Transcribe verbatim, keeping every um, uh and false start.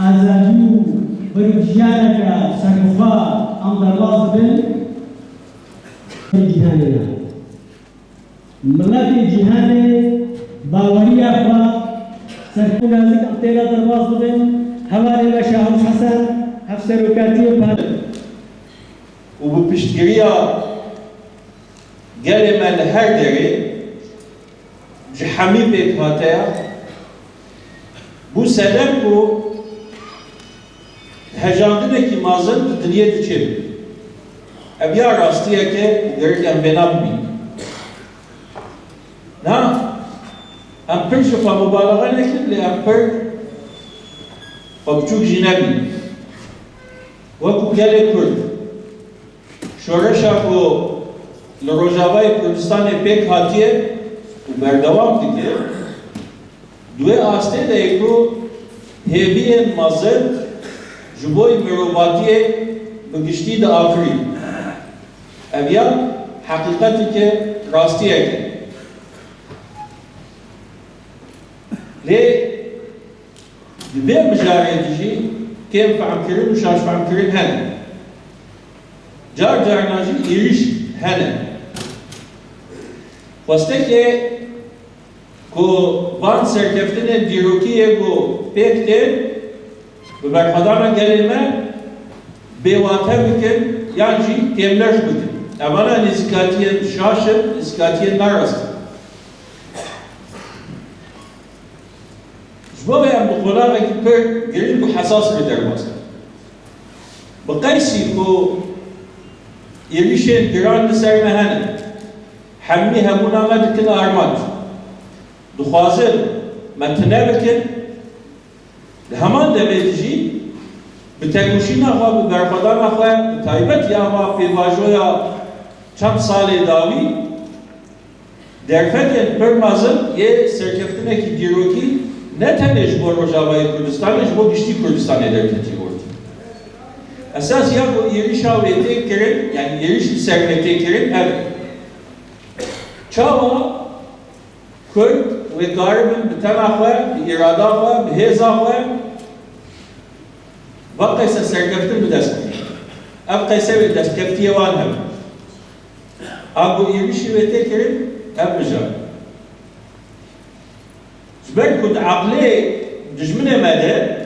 Azadî û berûkjiyaneke serbixwe em derbas dibin. Cîhanê ne. Miletê cîhanê baweriya xwe serkeftin nazik em têne derbas dibin. Hevalê me Şahûs Hesen, hevserokatiyê pare. Û bi piştgiriya gelê me li her derê ji hemî pêkhateya bû sedem ku hejandinekî mezin di dinyê diçe. Ev ya rastiyeke ku gerek em vêna bibînin. Na, em pir ji xwe mubalaxe nekin, lê em pir xwe biçûk jî nebînin. Wekû gelê Kurd, şoreşa ku li Rojavayê Kurdistanê pêk hatiye û berdewam dike, di wê astê de ye ku hêviyên mezin ji bo mirovatiyê bi giştî diafirîn. Ev ya heqîqeteke, rastiyeke. Lê di vê mijarê de jî kêmfehmkirin û şaşfehmkirin hene. Car carna jî êrîş hene. Xwestekê ku van serkeftinên dîrokî yê ku pêk tên bi berxwedana gelê me bêwate bikin yan jî kêmleş bikin. Evana nêzîkatiyên şaş in, nêzîkatiyên narast in. Ji bo vê em bi qonaxekî pir girîng û hesas re derbas in. Bi qeysî ku êrîşên giran li ser me hene, hemî hebûna me dikin armanc. Dixwazin me tune bikin, di heman demê de jî bi tekoşîna xwe, bi berxwedana xwe, bi taybet ya va pêvajoya çend salê dawî, derfetên pir mezin yê serkeftinekî dîrokî ne tenê ji bo Rojavayê Kurdistanê, ji bo giştî Kurdistanê derketî ortê. Esas ya ku êrîşa wê tê kirin, yanî êrîş li ser wê tê kirin, ev e. Çawa Kurd wê karibin bi tena xwe, bi îrada xwe, bi hêza xwe va qeyse serkeftin bi dest bixin? Ev qeyse wê destkeftiyê wan hebin. A ku êrîşî wê tê kirin, ev mijar. Ji ber ku di eqlê dijminê me de